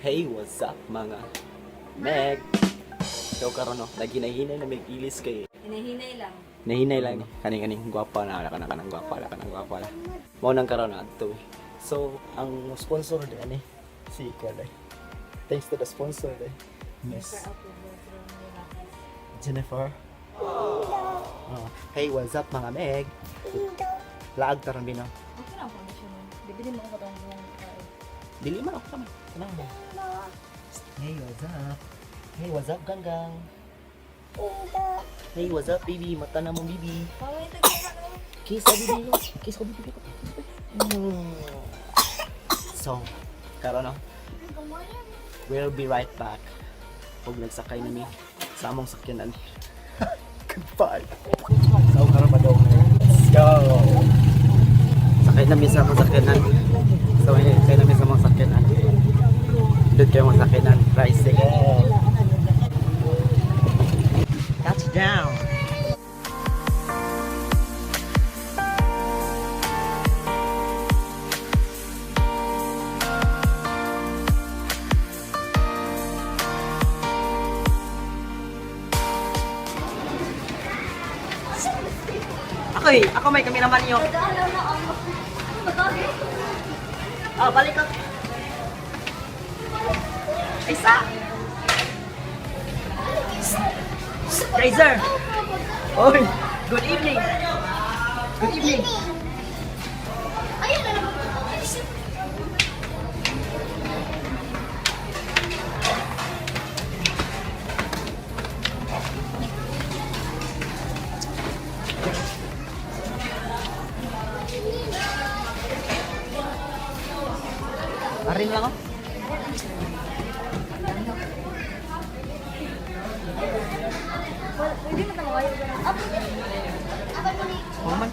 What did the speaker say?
Hey, what's up, mga Meg? So karon, no, naghinay-hinay na mig ilis kay Hinahinay lang. Nahinay lang kaning kaning gwapa na kana kanang gwapa na kanang gwapa na. Mao nang karon na adto. So, ang sponsor din ani si Kuya. Thanks to the sponsor din. Miss Jennifer. Oh. Hey, what's up, mga Meg? Laag taron bino. Okay lang po na siya nun. Bibili mo ako itong buong kain. Dili man ako kami. Tanang mo. Hey, what's up? Hey, what's up, Ganggang? Hey, what's up, baby? Mata na mo, baby. Paway, tagpapa na. Kiss ko, baby. Kiss ko, baby. So, karon, no? We'll be right back. Pag nagsakay na mi sa among sakyanan. Goodbye. So, karon pa daw. Let's go! Sakay na mi sa among sakyanan. So, eh, sakay na mi sa among sakyanan. Doon kayo mga sakyanan. Tricycle. Touchdown! Ako eh, ako may kami naman niyo. Nag-aalaw na ako. Ano ba to? Ah, balik ka. Isa! Fraser! Oy, good evening! Good evening! Ayun na naman. Arin lang oh. Pwede mo tama kayo. Ah, pwede. Oo man.